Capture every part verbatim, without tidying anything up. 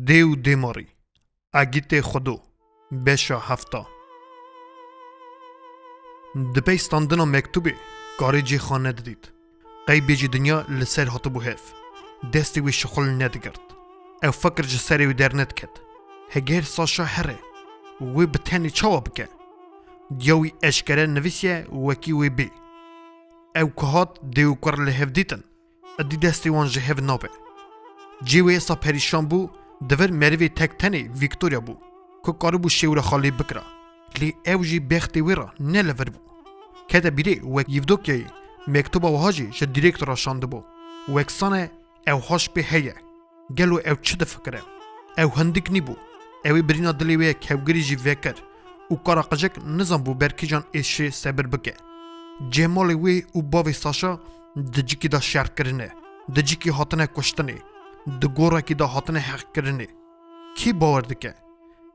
Dê û dêmarî. Egîtê Xwedo. Beşa hefta. Di pey standina mektûbê karê cê xwe nedidît. Qey bêjî dinya li ser hatibû hev. Destê wê şixul nedigirt. Ew fikir ji serê wê dernediket. Heger Saşa here, wê bi tenê çawa bike? Diya wî eşkere nivîsiye wekî wê bê. Ew ku hat dê û kur li hev dîtin, êdî destê wan ji hev nabe. Cê wê êsa perîşan bû, di vir merivê tek tenê Victoria bû, ku karibû şêwra xwe lê bikira. Lê ew jî bextê wê re ne li vir bû. Kete bîrê wek Yevdokyayê mektuba wiha jî ji dîrektora şandibû. Wek sane ew haş pê heye. Gelo ew çi difikire? Ew hindik nîbû. Ew ê birîna dilê wê ye kevgirî jî vekir û kara qijik nizanbû ber kîjan êşê sebir bike. Cêmalê wê û bavê Saşa di cikî de şer kirine, di cikî hatine kuştinê, di gorekî de hatine heqkirinê. Kî bawer dike?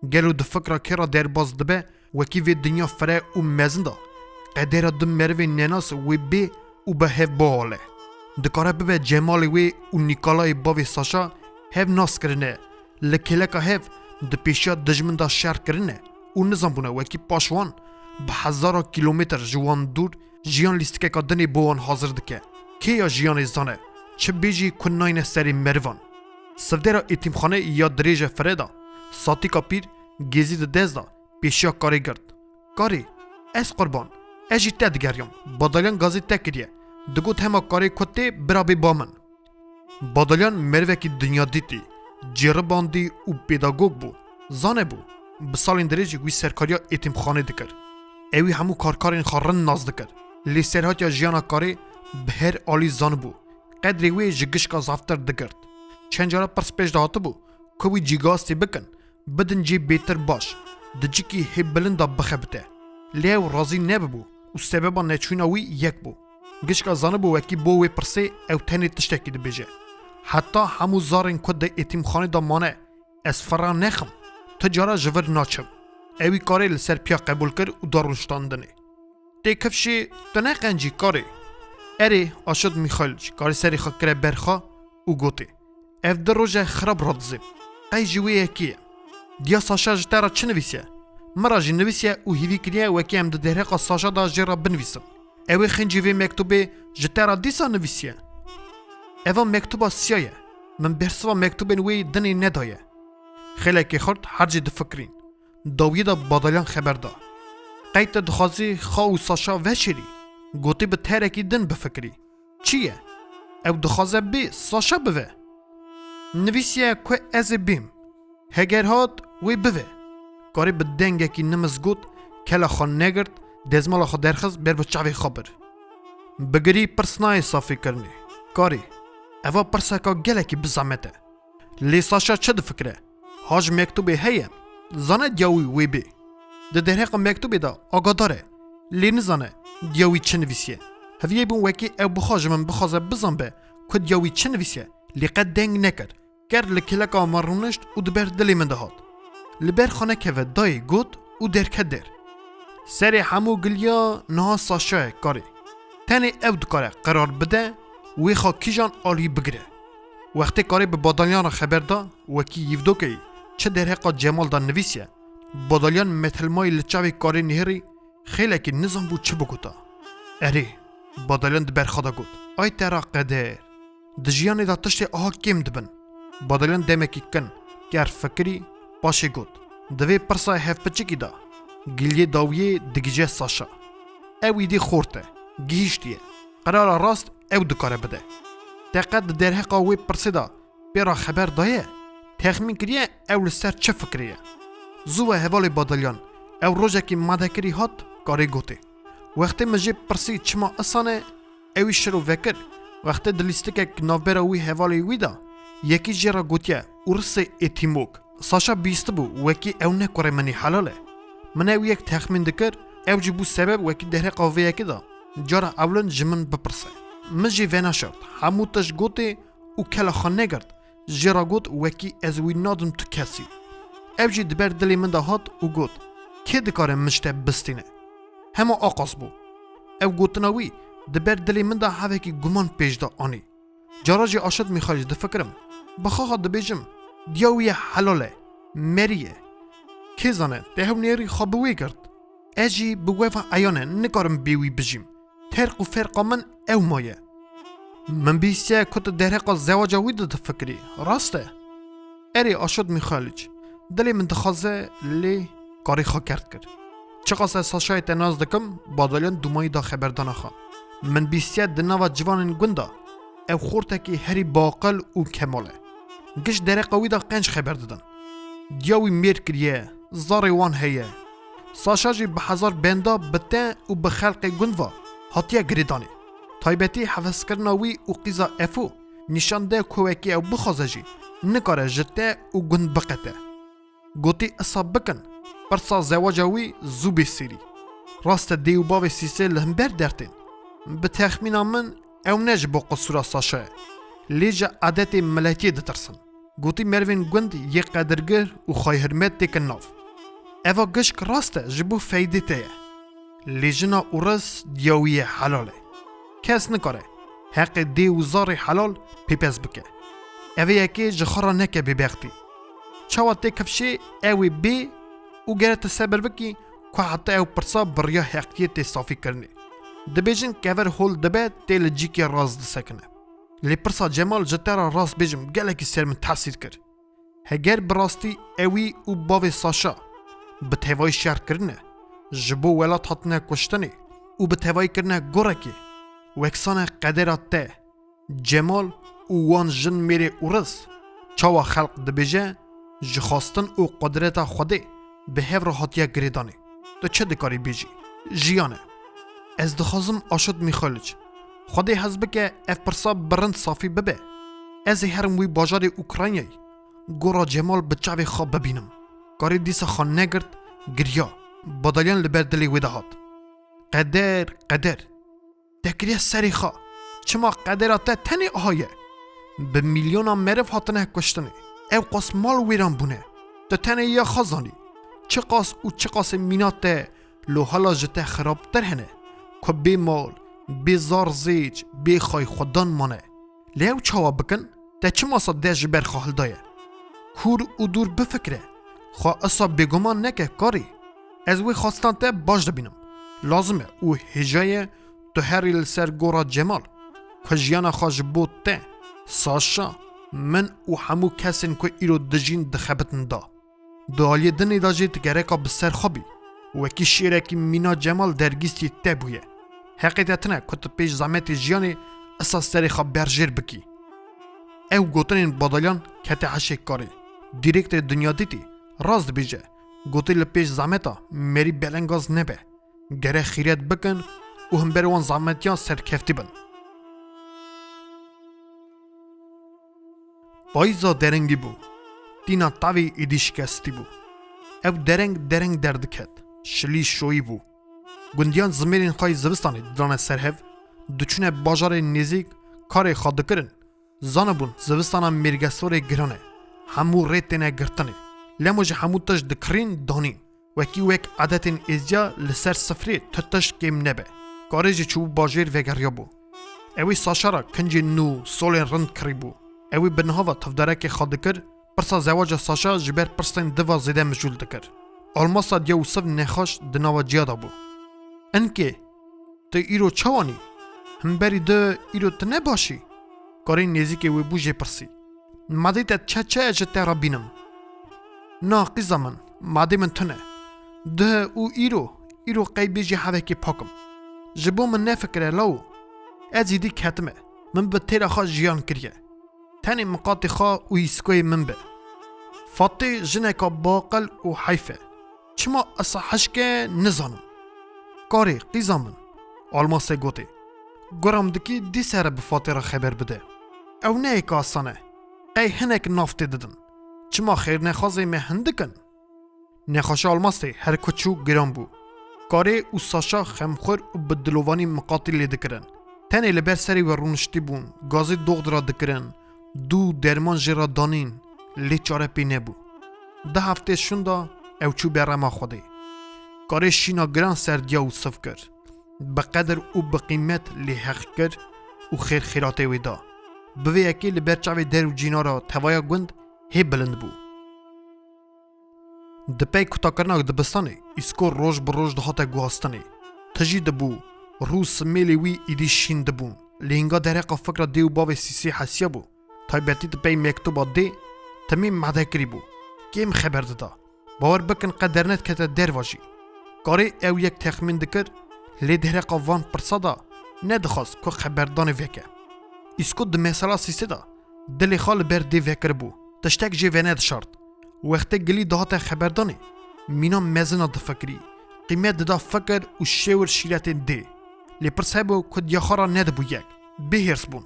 Gelo di fikra kê re derbas dibe, wekî vê dinya fire û mezin de qedera du merivên nenas wê bê û bi hev biale? Dikare bibe Cemalê wê û Nîkolayê bavê Saşa hev nas kirine, li kêleka hev di pêşiya dijmin de şer kirine û nizanbûne wekî paş wan bi hezara kîlometr ji wan dûr jiyan lîstikeka din ê bo wan hazir dike. Kê ya jiyanê zane, çi bêjî ku nayne serê merivan. Sivdera êtîmxanê ya dirêje fire de, Satîka pîr, gêzî di dest de, pêşiya karê girt. Karê, ez qurban, ez jî te digeriyam, badalyan gazê te kiriye. Digot hema karê ku tê bira bê ba min. Badalyan merivekî dinyadîtî, cêribandî û pedagog bû. Zane bû, bi salên dirêj wî serkariya êtîmxanê dikir. Ewî hemû karkarên xwe rind nas dikir. Lê serhatiya jiyana karê bi her alî zanibû. Qedrê wê ji gişka zaftir digirt. Çend cara pirs pêş de hatibû, ku wî cîgastî bikin, bidin cê bêtir baş, di cikî hê bilind de bixebite. Lê ew razî nebibû û sebeba neçûna wî yek bû. Gişka zanibû wekî bo wê pirsê ew tenê tiştekî dibêje. Heta hemû zarên ku di êtîmxanê de mane, ez fira nexim, tu cara ji vir naçim. Ewî karê li ser piya qebûl kir û da rûniştandinê. Tê kifşê tu neqencî karê. Erê, Aşot Mîxaîlîç karê serê xwe kire ber xwe û gotê, ev du roj e xirab radizêm. Qey ji wê yekê ye. Diya Saşa ji te re çi nivîsiye? Min re jî nivîsiye û hîvî kiriye wekî em di derheqa Saşa de jê re binivîsim. Ew ê xincî vê mektûbê ji te re dîsa nivîsiye? Eva mektûba siya ye. Min bersiva mektûbên wê dinê nedaye. Xêlekê xurt her cî difikirîn. Dawiyê de badalyan xeber da. Qey tu dixwazî xwe û Saşa veşêrî? Gotî bi terekî din bifikirî. Çi ye? Ew dixwaze bê Saşa bive. Nivîsiye ku ez ê bêm. Heger hat, wê bive. Karê bi dengekî nimiz got, kela xwe negirt, dezmala xwe derxist ber bi çavê xwe bir. Bigirî pirs nayê safîkirinê. Karê, eva pirseka gelekî bi zehmet e. Lê Saşa çi difikire? Ha ji mektûbê heye, zane diya wî wê bê. Di derheqa mektûbê de agadar e, lê nizane diya wî çi nivîsiye. Heviyê bûn wekî ew bixwe ji min bixwaze bizanbe ku diya wî çi nivîsiye, lê qet deng nekir. Ker li kêleka me rûnişt û di ber dilê min de hat. Li ber xwe nekeve dayê got û derket der. Serê hemû giliya niha Saşa ye karê. Tenê ew dikare qerar bide wê xwe kîjan alî bigire. Wextê karê bi badalyan re xeber da, wekî Yîvdokeyî çi derheqa Cemal de nivîsiye, badalyan metilmayî li çavê karê nihêrî, xêlekî nizanbû çi bigota. Erê, badalyan di ber xwe de got, ay te ra qeder. Di jiyanê de tiştê aha kêm dibin. Badalyan demekî kin, ker fikirî, paşê got, di vê pirsa hevpiçikî de, giliyê dawiyê digije Saşa. Ew îdî xort e, gihîştiye. Qerara rast ew dikare bide. Te qet di derheqa wê pirsê de pê re xeber daye? Texmîn kiriye ew li ser çi fikirê ye? Zû ve hevalê badalyan, ew rojekî madekirî hat, karê gotê. Wextê min jê pirsî çima isan e, ewî şiro vekir, wextê di lîstikek navbera wî hevalê wî de, yekî jê re gotiye Urisê Êtîmok. Saşa bîstibû wekî ew ne kurê min î helal e. Min ew yek texmîn dikir, ew jî bû sebeb wekî derheqa vê yekê de cara ewlin ji min bipirse. Min jî venaşart, hemû tişt gotê û kela xwe negirt, jê re got wekî ez wî nadim tu kesî. Ew jî di ber dilê min de hat û got, kê dikare min ji te bistîne? Hema aqas bû. Ew gotina wî di ber dilê min de hevekî guman pêş de anî. Cara jî Aşot Mîxaîl difikirim. Bi xwe xwe dibêjim, Diya wî ye helal e. Merî ye. Kê zane, te hewnêrî xwe bi wê girt. Ez jî bi we ve eyan e, nikarim bê wî bijîm. Terq û ferqa min ew maye. Min bîstiye ku tu derheqa zewaca wî de difikirî. Rast e? Erê, Aşot Mîxaîlîç, dilê min dixwaze, lê karê xwe kerd kir. Çiqas ez Saşayê te nas dikim, Badalyan dûmayî da xeberdana xwe. Min bîstiye di nava ciwanên gund de ew xortekî herî baqil û kemal e. Giş dereqa wî de qenc xeber didin. Diya wî mêr kiriye, zarê wan heye. Saşa jî bi hezar benda bi te û bi xelqê gund ve hatiye girêdanê. Taybetî heveskirina wî û qîza Efo nîşan de ku wekî ew bixwaze jî nikare ji te û gund biqete. Gotî, isa bikin, pirsa zewaca wî zû bê sêrî. Rast e, dê û bavê Sîsê li hember dertên. Bi texmîna min ew ne ji bo qisûra Saşa ye, lê ji edetê miletiyê ditirsin. Gotî, merivên gund yê qedirgir û xwayhirmet têkin nav. Eva gişk rast e, ji bo feydê te ye. Lê jina ûris diya wî ye helal e. Kes nikare heqê dê û zarê helal pêpez bike. Ev ê yekê ji xwe re neke bêbextî. Çawa tê kifşê ew ê bê û gere tu sebir bikî ku heta ew pirsa bi riya heqiyê tê safî kirinê. Dibêjin kever hol dibe tê li cîkê rast disekine. Lê pirsa Cemal ji te re rast bêjim gelekî ser min tesîr kir. Heger bi rastî ewî û bavê Saşa bi tevayî şer kirine, ji bo welat hatine kuştinê û bi tevayî kirine gorekê, weksane qedera te, Cemal û wan jin mêrê ûris, çawa xelq dibêje, ji xwestin û qudreta Xwedê bi hev re hatiye girêdanê. Tu çi dikarî bêjî? Jiyan e. Ez dixwazim Aşot Mîxaîlîç, Xwedê hez bike ev pirsa bi rind safî bibe. Ez ê herim wî bajarê Ukraynayê, gora Cemal bi çavê xwe bibînim. Karê dîsa xwe negirt, giriya. Badalyan li ber dilê wê de hat. Qeder, qeder. Te kiriye serê xwe. Çima qedera te tenê aha ye? Bi milyona meriv hatine kuştinê. Ew qas mal wêran bûne. Tu tenê ya xwe zanî. Çiqas û çiqasê mîna te lo hala ji te xirabtir hene. Ku bê mal, bê zar zêç, bê xay xwedan mane. Lê ew çawa bikin? Te çima sa dest ji ber xwe hildaye? Kûr û dûr bifikire. Xwe isa bêguman neke karê. Ez wê xwestan te baş dibînim. Lazim e û hêja ye tu herî li ser gora Cemal, ku jiyana xwe ji bo te, Saşa, min û hemû kesên ku îro dijîn dixebitin da. Di aliyê dinê de jî tu gereka bi ser xwe bî. Wekî şêrekî mîna Cemal dergîstî te bûye. Heqê te tine ku tu pêş zemetê jiyanê isa serê xwe berjêr bikî. Ew gotinên Badalyan kete heşê karê. Dîrektorê Dinyadîtî rast dibêje. Gotî li pêş zemeta merî belengaz nebe. Gere xîret bikin û himber wan zemetiyan serkeftî bin. Payîza derengî bû. Tîna tavê êdî şikestî bû. Ew dereng dereng derdiket. Şilî şoyî bû. Gundiyan zimêrên xwe yê zivistanê didane ser hev, diçûne bajarê nêzîk karê xwe dikirin. Zanibûn zivistana mêrgesorê giran e. Hemû rê têne girtinê. Lemo jî hemû tişt dikirîn danîn. Wekî wek adetên êzdiya li ser sifrê tu tişt kêm nebe. Karê jî çûbû bajêr vegeriyabû. Ewî Saşa re kincên nû, solên rind kirîbû. Ewî bi niha ve tivdarekê xwe dikir, pirsa zewaca Saşa ji ber pirsên di ve zêde mijûl dikir. Almasa diya Ûsiv nexweş di nava ciya de bû. Inkê, tu îro çawan î? Himberî di îro tu ne baş î? Karê nêzîkê wê bû jê pirsî. Madê te çe çe ji te re bînim? Na, qîza min, madê min tune. Duh û îro, îro qey bêjî hevekê pak im. Ji bo min nefikire lawo. Ez êdî ketime. Min bi têra xwe jiyan kiriye. Tenê miqatê xwe û îskoyê min be. Fatê jineka baqil û heyf e. Çima isa hişke nizanim. Karê, qîza min, Almasê gotê. Guram dikî dîse re bi Fatê re xeber bide. Ew ne yek asan e. Qey hinek nav tê didin. Çima xêrnexwazê me hindik in? Nexweşa Almasê her ku çû giran bû. Karê û Saşa xemxwir û bi dilovanî miqatî lê dikirin. Tenê li ber serê wê rûniştî bûn, gazî doxdira dikirin, dû derman jê re danîn, lê çare pê nebû. Du heftê şûnda ew çû berema Xwedê. Karê şîna giran ser diya Ûsiv kir. Bi qedir û bi qîmet lê heq kir û xêr xêratê wê da. Bi vê yekê li ber çavê der û cînara tevaya gund hê bilind bû. Di pey kutakirina dibistanê, Îsko roj bi roj dihate guhastinê. Tijî dibû, rû simêlê wî îdî şîn dibûn. Li hînga derheqa fikra dê û bavê Sîsê hesiyabû. Taybetî di pey mektuba dê, timî made kirîbû. Kêm xeber dida. Bawer bikin qe dernedikete derva jî. Karê ew yek texmîn dikir, lê derheqa van pirsa de nedixwast ku xeberdanê veke. Îsko di mesela Sîsê de dilê xwe li ber dê vekiribû. Tiştek jê venedişart. Wextê gilî dihate xeberdanê, mîna mezina difikirî. Qîmet dida fikir û şêwir şîretên dê. Lê pirs hebû ku diya xwe re nedibû yek. Bêhêrs bûn.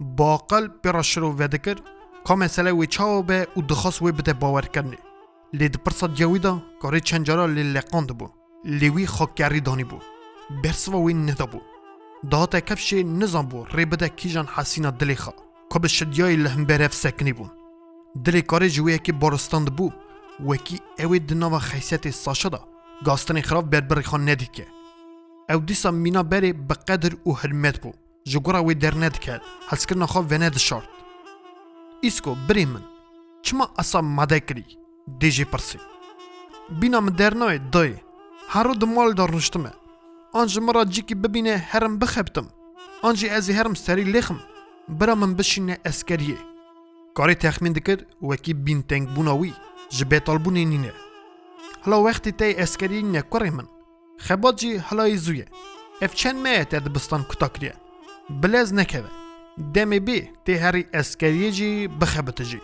Bi aqil pê re şirov vedikir, ka mesele wê çawa be û dixwast wê bide bawerkirinê. Lê di pirsa diya wî de karê çend cara lê leqandibû. Lê wî xwe kerrî danîbû. Bersiva wê nedabû. Dihate kifşê nizanbû rê bide kîjan hesîna dilê xwe, ku bi şidiyayê li hember hev sekinîbûn. Dilê karê ji wê yekê baristan dibû, wekî ew ê di nava xeysiyetê Saşa de gastinê xirab ber birê xwe nedîke. Ew dîsa mîna berê bi qedir û hirmet bû. Ji gora wê dernediket, hezkirina xwe venedişart. Îsko, birê min, çima esa made kirî? Dê jê pirsî. Bîna min dernayê, dayê. Her roj di malê de rûniştime. An ji min re cîkî bibîne herim bixebtim. An jî ez ê herim serî lêxim, bira min bişîne eskeriyê. Karê texmîn dikir, wekî bîntengbûna wî ji betalbûnê nîne. Hila wextê te yê eskeriyê nîne kurê min. Xebat jî hilayê zû ye. Ev çend me ye te dibistan kuta kiriye. Bilez nekeve. Demê bê tê herî eskeriyê jî bixebitijî.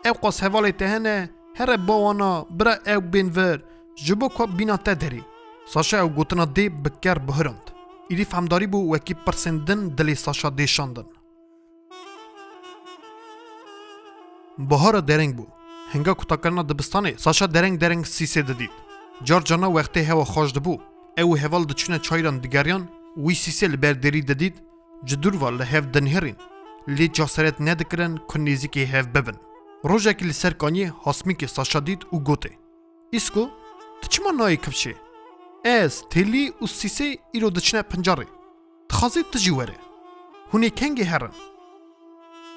Ew qas hevalê te hene, here bawana, bira ew bên vir, ji bo ku bîna te derî. Saşa ew gotina dê bi ker bihurand. Îdî fehmdarî bû wekî pirsên din dilê Saşa dê şandin. Bahara dereng bû. Hinga kutakirina dibistanê Saşa dereng dereng Sîsê didît. Car carna wextê hewa xweş dibû, ew û heval diçûne çayiran digeriyan, wî Sîsê li ber derî didît, ji dûr ve li hev dinihêrîn, lê caseret nedikirin ku nêzîkî hev bibin. Rojekî li ser kaniyê Hasmîkê Saşa dît û gotê, Îsko, tu çima nayê kifşê? Ez, Têlî û Sîsê îro diçine pincarê. Dixwazî tu jî were. Hûn ê kengê herin?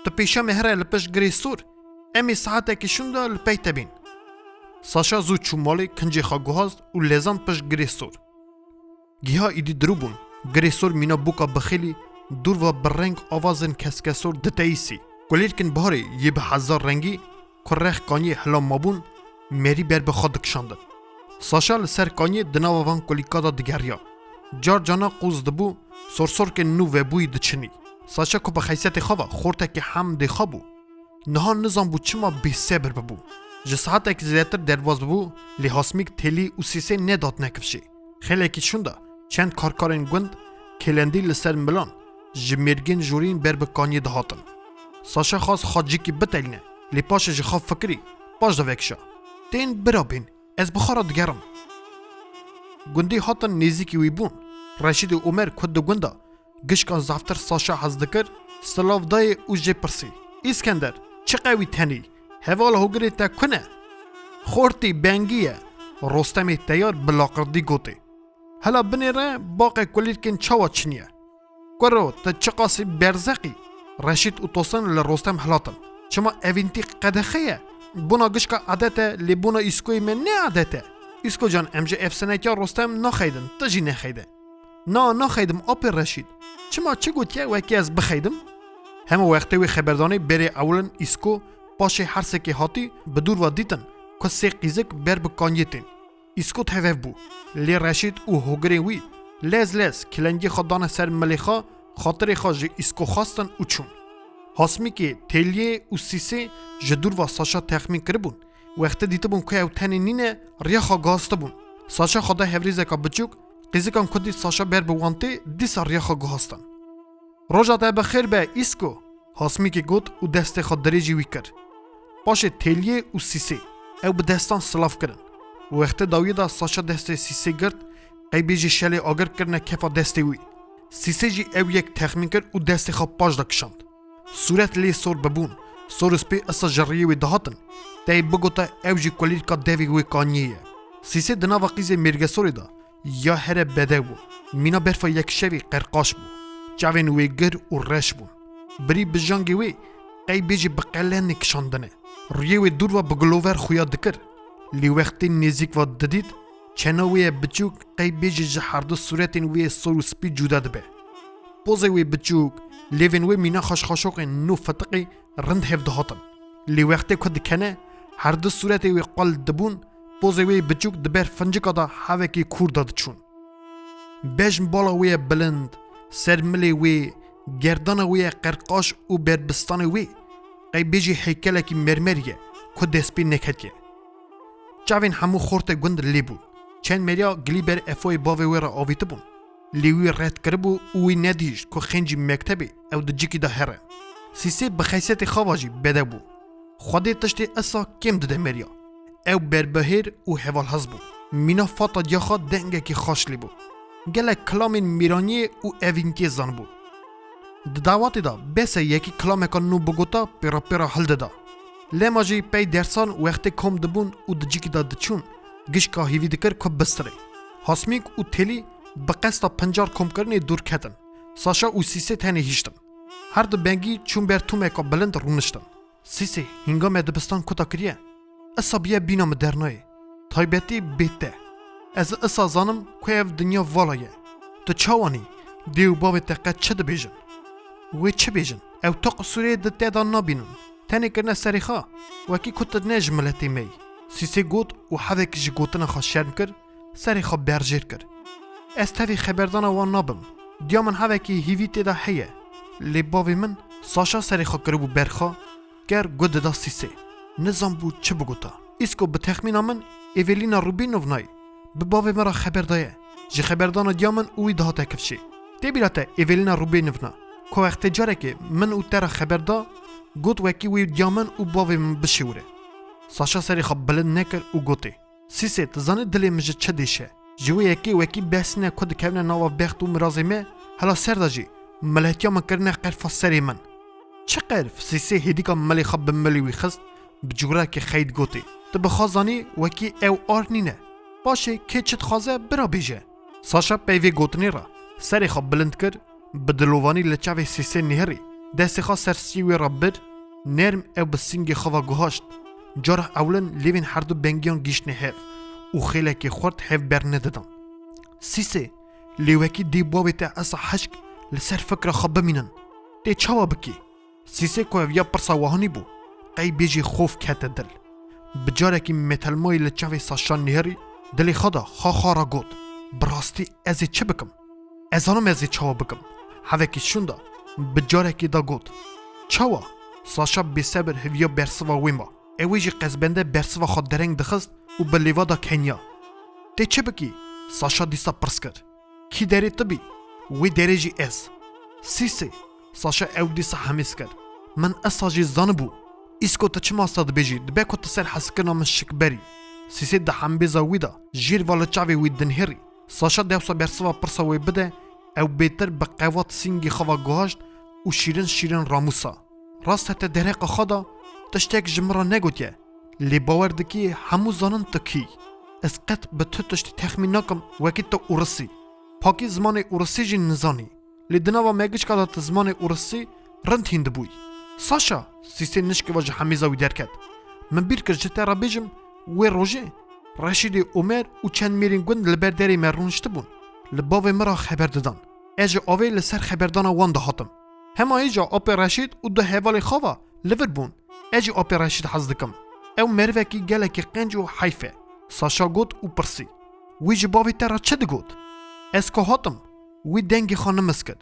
Tu pêşiya me here li pişt girê sor. Em ê saetekî şûnda li pey te bên. Saşa zû çû malê, kincê xwe guhast û lezand pişt girê sor. Giha îdî dirû bûn. Girê sor mîna bûka bixêlî, dûr ve bi reng avazên keskesor diteyîsî. Kulîlkên biharê yê bi hezar rengî ku rex kaniyê hila mabûn, merî ber bi xwe dikişandin. Saşa li ser kaniyê di nava van kulîlka de digeriya. Car cana qûz dibû, sorsorkên nû vebûyî diçinî. Saşa ku bi xeysiyetê xwe ve xortekî hemdê xwe bû, niha nizanbû çima bêsebir bibû. Ji saetekî zêdetir derbas bû, lê Hasmîk, Têlî û Sîsê nedatine kifşê. Xêlekî şûnda çend karkarên gund kêlendî li ser milan ji mêrgên jorîn ber bi kaniyê dihatin. Saşa xwest xwe cîkî bitelîne, lê paşê ji xwe fikirî, paş de vekişa. Tên bira bên, ez bi xwe re digerim. Gundî hatin nêzîkî wî bûn. Reşîd û Omer ku di gund de gişka zaftir Saşa hez dikir, silav dayê û jê pirsî, Îskender, çi qewî tenî? Hevala hogirê te ku ne? Xortî bengî ye. Rostemê teyar bi laqirdî gotê, Hela binêre baqê kulîlkên çawa çiniye. Kuro, tu çiqasî berzeqî? Reşîd û Tosin li Rostem hilatin. Çima evîntî qedexe ye? Bona gişka edet e, lê bona Îskoyê me ne edet e. Îsko can, em ji efsanekiya Rostem naxeydin, tu jî nexeyde. Na, naxeydim apê Reşîd. Çima, çi gotiye wekî ez bixeydim? Hema wextê wê xeberdanê berê ewilin Îsko paşê hersekê hatî bi dûr ve dîtin ku sê qîzik ber bi kaniyê tên. Îsko tevev bû. Lê Reşîd û hogirên wî lez lez kilengê xwe dane ser milê xwe, xatirê xwe ji Îsko xwestin û çûn. Hasmîkê, Têliyê û Sîsê ji dûr ve Saşa texmîn kiribûn. Wextê dîtibûn ku ew tenê nîne, riya xwe gihastibûn. Saşa xwe da hevrêzeka biçûk, qîzikan ku dît Saşa ber bi wan tê, dîsa riya xwe gihastin. Roja te bi xêr be, Îsko! Hasmîkê got û destê xwe dirêjî wî kir. Paşê Têliyê û Sîsê ew bi destan silav kirin. Wextê dawiyê de Saşa destê Sîsê girt, qey bêjî şelê agir kirine kefa destê wî. Sîsê jî ew yek texmîn kir û destê xwe paş de kişand. Sûret lê sor bibûn. Sor û spî esa ji riyê wê dihatin. Teyê bigota ew jî kulîlka devê wê kaniyê ye. Sîsê di nava qîzê mêrgesorê de ya here bedew bû. Mîna berfa yek şevî qerqaş bû. Çavên wê gir û reş bûn. Birî bi jangê wê qey bêjî bi qelenê kişandine. Rûyê wê dûr ve bi gilover xuya dikir. Lê wextê nêzîk ve didît, çena wê ye biçûk, qey bêjî ji herdu sûretên wê ye sor û spî cuda dibe. Pozê wê biçûk, lêvên wê mîna xaşxaşoqên nû fitiqî rind hev dihatin. Lê wextê ku dikene, herdu sûretê wê qal dibûn, pozê wê biçûk di ber fincika de hevekî kûr de diçûn. Bejn bala wê ye bilind, ser milê wê, gerdana wê ye qerqaş û berbistanê wê, qey bêjî heykelekî mermerî ye ku destpê neketiye. Çavên hemû xortê gund lê bûn. Çend meriya gilî ber efoyê bavê wê re avîtibûn. Lê wî red kiribû û wî nedihîşt ku xêncî mektebê ew di cikî de here. Sîsê bi xeysiyetê xava jî bedew bû. Xwedê tiştê esa kêm dide meriya. Ew berbihêr û hevalhez bû. Mîna fata diya xwe dengekî xaş lê bû. Gelek kilamên mêraniyê û evînkê zanibû. Di dawatê de bes e yekî kilameka nû bigota pêra pêra hildida. Lema jî pey dersan wextê kom dibûn û di cikî de diçûn, gişka hêvî dikir ku bistirê. Hasmîk û Têlî bi qesta pincar komkirinê dûr ketin. Saşa û Sîsê tenê hiştin. Her du bengî çûn ber tûmeka bilind rûniştin. Sîsê, hînga me dibistan kuta kiriye. Esa biye bîna min dernayê. Taybetî bê te. Ez esa zanim ku ev dinya vala ye. Tu çawa nî? Dê û bavê te qet çi dibêjin? Wê çi bêjin? Ew tu qisûrê di te de nabînin. Tenê kirine serê xwe. Wekî ku tu ne ji miletê me yî. Sîsê got û hevekî ji gotina xwe şerm kir, serê xwe berjêr kir. Ez tevî xeberdana wan nabim. Diya min hevekî hîvî tê de heye. Lê bavê min Saşa serê xwe kiribû ber xwe, ker gu dida Sîsê. Nizanbû çi bigota. Îsko bi texmîna min Evelina Rubinovnayê bi bavê min re xeber daye. Ji xeberdana diya min û wî dihate kifşê. Tê bîra te Evelina Rubinovna, ku wextê carekê min û te re xeber da, got wekî wî diya min û bavê min bişêwire. Saşa serê xwe bilind nekir û gotê, Sîsê, tu zanî dilê min ji çi dêşe? Ji wê yekê wekî behsîne ku dikevine nava bext û mirazê me, hela ser de jî miletiya min kirine qerfa serê min. Çi qerf? Sîsê hêdîka milê xwe bi milê wî xist, bi cûrekê xeyt gotê, Tu bi xwe zanî wekî ew ar nîne. Paşê kê çi dixwaze bira bêje. Saşa pey vê gotinê re serê xwe bilind kir, bi dilovanî li çavê Sîsê nihirî, destê xwe ser stiyê wê re bir, nerm ew bi sîngê xwe ve guhaşt. Cara ewlin lêvên herdu bengiyan gihîştine hev û xêlekê xurt hev bernedidan. Sîsê, lê wekî dê bavê te esa hişk li ser fikra xwe bimînin. Tê çawa bikî? Sîsê ku ev ya pirsa wiha nîbû, qey bêjî xof kete dil. Bi carekî metelmayî li çavê Saşa nihirî, dilê xwe de xa xa re got, Bi rastî ez ê çi bikim? Ez zanim ez ê çawa bikim. Hevekî şûnda, bi carekî de got, Çawa? Saşa bêsebir hiviya bersiva wê ma. Ew ê jî qezbende bersiva xwe dereng dixist û bi lêva de keniya. Tê çi bikî? Saşa dîsa pirs kir. Kî derê tu bî? Wê derê jî ez. Sîsê. Saşa ew dîsa hemîz kir. Min esa jî zanibû. Îsko tu çima sa dibêjî? Dibe ku tu ser hezkirina min şikberî. Sîsê di hembêza wî de jêr va li çavê wî dinhêrî. Saşa dewsa bersiva pirsa wê bide, ew bêtir bi qewat sîngê xwe ve guhaşt û şîrin şîrin ramûsa. Rast hete dereqa xwe de tiştek ji min re negotiye. Lê bawer dikî hemû zanin tu kî. Ez qet bi tu tiştî texmîn nakim wekî tu ûrisî. Pakî zimanê ûrisî jî nizanî. Lê di nava megişka de tu zimanê ûrisî rind hîn dibûyî. Saşa, Sîsê nişkê ve ji hemîza wî derket. Min bîr kir ji te re bêjim, wê rojê Reşîdê Omer û çend mêrên gund li ber derê me rûniştibûn. Li bavê min re xeber didan. Ez ji avê li ser xeberdana wan dihatim. Hema hêja apê Reşîd û du hevalê xwe ve li vir bûn. Ez jî apê Reşîd hez dikim. Ew merivekî gelekî qenc û heyf e. Saşa got û pirsî, Wî ji bavê te re çi digot? Ez ku hatim, wî dengê xwe nimis kir.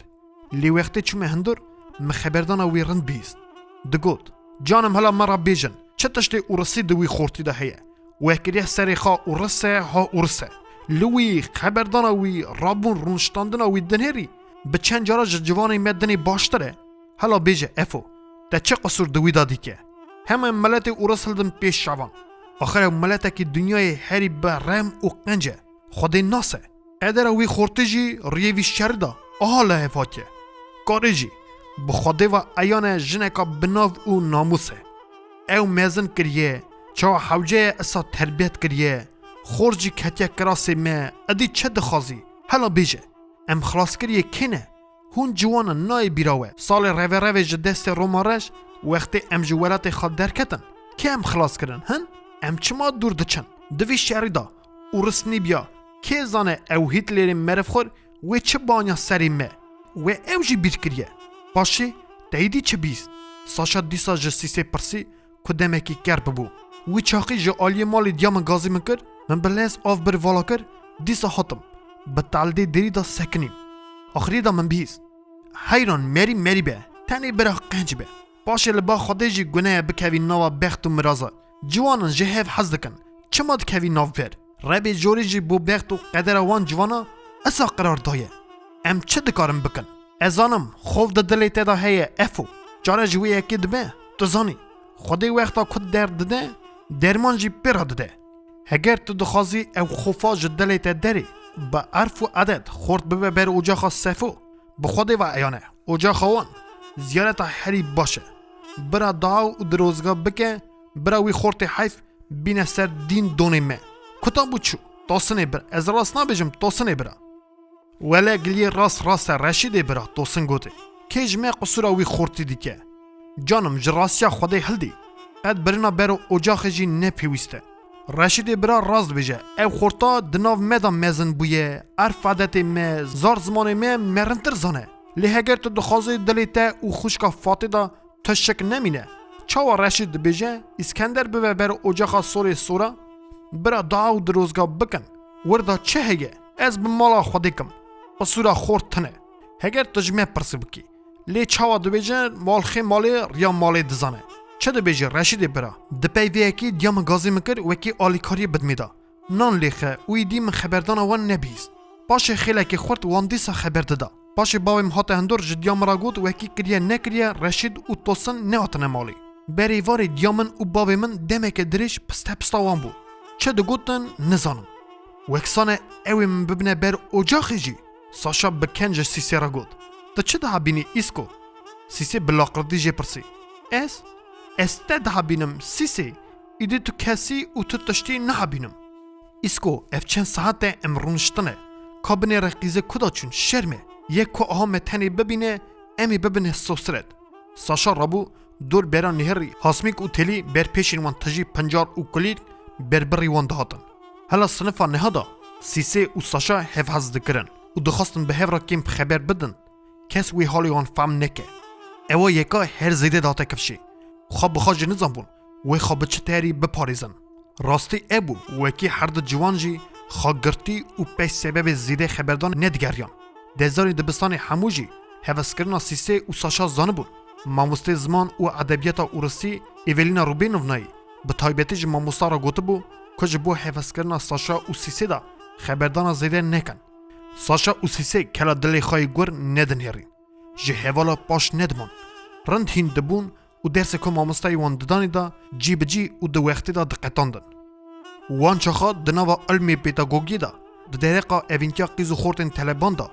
Lê wextê çûme hundir, min xeberdana wî rind bihîst. Digot, Canim hela me re bêjin, çi tiştê ûrisî di wî xortî de heye? We kiriye serê xwe ûris e, ha ûris e. Li wî, xeberdana wî, rabûn rûniştandina wî dinhêrî, bi çend cara ji ciwanê me dinê baştir e. Hela bêje, Efo, te çi qisûr di wî de dîtiye? Hema miletê ûris hildin pêş çavan. Axir ew miletekî dinyayê herî bi rem û qenc e. Xwedê nas e. Qedera wî xortî jî riyê vî şerî de aha li hev hatiye. Karê jî bi Xwedê ve eyan e, jineka bi nav û namûs e. Ew mezin kiriye, çawa hewce ye esa terbiyet kiriye. Xort jî ketiye kirasê me, edî çi dixwazî? Hela bêje, em xilaskiriyê kê ne? Hûn ciwan in, nayê bîra we. Salê reve revê ji destê Roma Reş, wextê em ji welatê xwe derketin, Kê em xilas kirin, hin? Em çima dûr diçin? Di vî şerî de û risnî biya, kê zane ew Hîtlerê merivxwir wê çi banya serê me? Wê ew jî bîr kiriye. Paşê te êdî çi bîst? Saşa dîsa ji Sîsê pirsî ku demekî ker bibû. Wî çaxî ji aliyê malê diya min gazî min kir, min bi lez av bir vala kir, dîsa hatim. Bi teldê derî de sekinîm. Axirî de min bihîst. Heyran merî merî be, tenê bira qenc be. Paşê li ba Xwedê jî guneye bikevî nava bext û miraza. Ciwanan ji hev hez dikin. Çima dikevî nav ber? Rebê jorî jî bo bext û qedera wan civana isa qirar daye. Em çi dikarin bikin? Ez zanim, xof di dilê te de heye, efo. Çare ji wê yekê dibe, tu zanî. Xwedê wexta ku derd dide, derman jî pê re dide. Heger tu dixwazî ew xofa ji dilê te derê, bi erf û edet xort bibe ber ocaxa Sefo, bi Xwedê ve eyane, ocaxa wan, ziyareta herî baş e. Bira dua û dirozga bike, bira wî xortê heyf bîne ser dîn donê me. Kuta bû çû? Tosinê bira, ez rast nabêjim, tosinê bira. Wele giliyê rast rast e Reşîdê bira, Tosin gotê. Kê ji me qisûra wî xortî dike? Canim, ji rastiya Xwedê hildî. Qet birina ber ocaxê jî ne pêwîst e. Reşîdê bira rast dibêje, ew xorta di nav me de mezin bûye, erf adetê me, zar zimanê me merintir zane. Lê heger tu dixwazî dilê te û xwişka Fatê de tu şik nemîne. Çawa Reşîd dibêje, Îskender bibe ber ocaxa sorê sora? Bira dua û dirozga bikin. Wirda çi heye? Ez bi mala Xwedê kim. Qisûra xort tune. Heger tu ji me pirsî bikî. Lê çawa dibêje, malxê malê riya malê dizane. Çi dibêjî Reşîdê bira? Di pey vê yekê diya min gazî min kir wekî alîkariyê bidmê de. Nan lê xe û êdî min xeberdana wan nebihîst. Paşê xêlekê xurt wan dîsa xeber dida. Paşê bavê min hate hundir ji diya min re got wekî kiriye nekiriye Reşîd û Tosin nehatine malê. Berê varê diya min û bavê min demeke dirêj piste pista wan bû. Çi digotin nizanim. Wek sane ew ê min bibine ber ocaxê jî. Saşa bi ken ji Sîsê re got. Tu çi dihebînî Îsko? Sîsê bi laqirdî jê pirsî. Ez? Ez te dihebînim Sîsê. Îdî tu kesî û tu tiştî nihebînim. Îsko, ev çend saet e em rûniştine. Ka binêre qîzê ku da çûn, şerm e. Yek ku aha me tenê bibîne, em ê bibine sosiret. Saşa rabû, dor bera nihêrî, hasmîk û telî ber pêşên wan tijî pincar û kulîl ber birî wan dihatin. Hela sinifa niha da, Sîsê û Saşa hev hez dikirin û dixwastin bi hev re kêm xeber bidin. Kes wê halê wan fehm neke. Ewa yeka her zêde dihate kifşê. Xwe bi xwe jî nizanbûn wê xwe bi çi terî biparêzin. Rastî ev bû, wekî her du ciwan jî xwe girtî û pey sebebê zêde xeberdan nedigeriyan. Dezarê dibistanê hemû jî heveskirina Sîsê û Saşa zanibûn. Mamostê ziman û edebiyata Ûrisî Evelina Rubînovnayî bi taybetî ji mamosta re gotibû ku ji bo heveskirina Saşa û Sîsê de xeberdana zêde nekin. Saşa û Sîsê kela dilê xwe yê gur nedin hêrî. Ji hevala paş nediman. Rind hîn dibûn û dersê ku mamostayê wan didanê de cî bi cî û di wextê de diqetandin. Wan çaxa di nava ilmê pedagogiyê de, di dereqa evîntiya qîz û xortên teleban de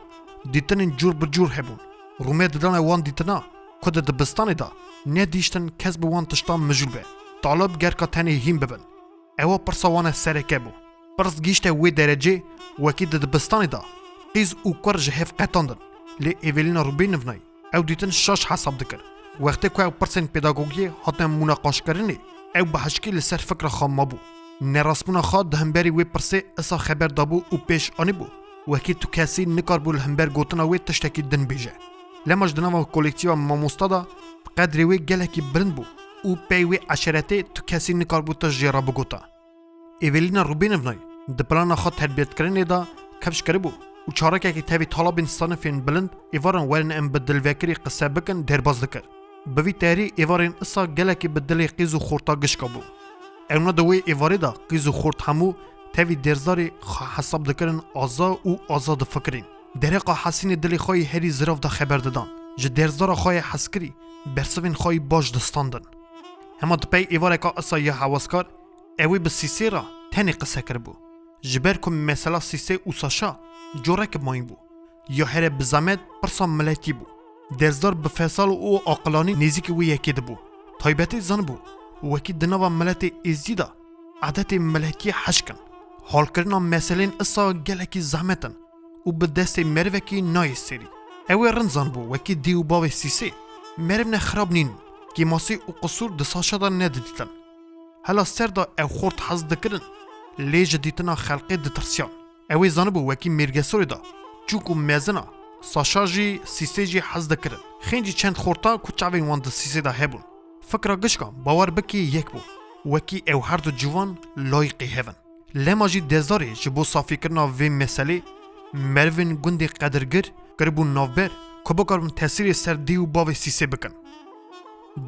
dîtinên cûr bi cûr hebûn. Rûmet didane wan dîtina ku di dibistanê de nedihiştin kes bi wan tiştan mijûl be. Talib gerka tenê hîn bibin. Ewa pirsa wan e sereke bû. Pirs gihîşte wê derecê, wekî di dibistanê de qîz û kur ji hev qetandin. Lê Evelina Rubînovnayî ew dîtin şaş hesab dikir. Wextê ku ew pirsên pedagogiyê hatine mûneqaşkirinê, ew bi hişkî li ser fikra xwe mabû. Nerastbûna xwe di hemberî wê pirsê isa xeber dabû û pêş anîbû. Wekî tu kesî nikarbû li hember gotina wê tiştekî din bêje. Lema ji di nava kolektîfa mamosta de qedrê wê gelekî bilind bû û pey wê eşeretê tu kesî nikarbû tişt jê re bigota. Evelina Rubînovnayî di plana xwe terbiyetkirinê de kifş kiribû û çarekekî tevî talabên sinifên bilind êvaran werin em bi dilvekirî qise bikin derbas dikir. Bi vî terî êvarên isa gelekî bi dilê qîz û xorta gişka bû. Ewna di wê êvarê de qîz û xort hemû tevî derzarê xwe hesab dikirin aza û aza difikirîn. Dereqa hesînê dilê xwe yê herî zirav de xeber didan. Ji derzara xwe yê heskirî bersivên xwe yê baş distandin. Hema di pey êvareka isa ya heweskar, ew ê bi Sîsê re tenê qise kiribû. Ji ber ku mesela Sîsê û Saşa coreke mayîn bû. Ya here bi zemet pirsa miletî bû. Dersdar bi fesal û aqilanî nêzîkî wê yekê dibû. Taybetî zanibû, wekî di nava miletê êzidî de edetê miletiyê hişk in. Halkirina meselên isa gelekî zehmet in û bi destê merivekî nayê serî. Ew ê rind zanibû, wekî dê û bavê Sîsê, merivne xirab nîn, kêmasî û qisûr di Saşa de nedidîtin. Hela ser de ew xort hez dikirin, lê ji dîtina xelkê ditirsiyan. Ew ê zanibû wekî mêrgesorê de, çûk û mezin a, Saşa jî Sîsê jî hez dikirin. Xêncî çend xorta ku çavên wan di Sîsê de hebûn. Fikra gişka, bawer bikî, yek bû. Wekî ew her du ciwan layîqî hev in. Lema jî Dezarê ji bo safîkirina vê meselê merivên gundê qedirgir kiribû navber ku bikaribin tesîrê ser dê û bavê Sîsê bikin.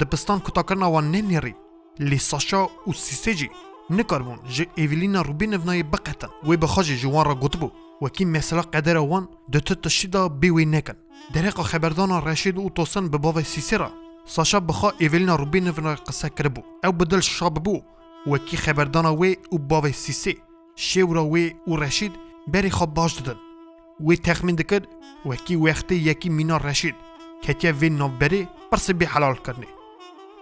Dipistan kutakirina wan nenêrî, lê Saşa û Sîsê jî nikaribûn ji Evelina Rubînevnayê biqetin. Wê bi xwe jî ji wan re gotibû, wekî mesela qedera wan di tu tiştî de bê wê nekin. Dereqa xeberdana Reşîd û Tosin bi bavê Sîsê re Saşa bi xwe Evelina Rubînevna qise kiribû. Ew bi dil şa bibû, wekî xeberdana wê û bavê Sîsê, şêwra wê û Reşîd berê xwe baş didin. Wê texmîn dikir, wekî wextê yekî mîna Reşîd ketiye vê navberê pirsê bê helalkirinê.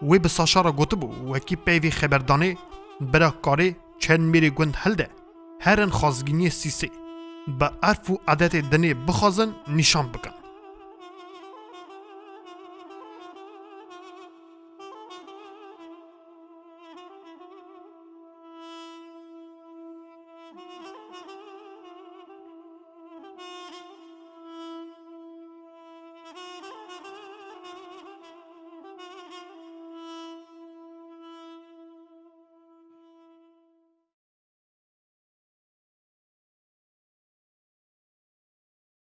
Wê bi Saşa re gotibû, wekî peyvê xeberdanê, bira karê çend mêrê gund hilde, herin xwazgîniyê Sîsê, bi erf û edetê dinê bixwazin nîşan bikin.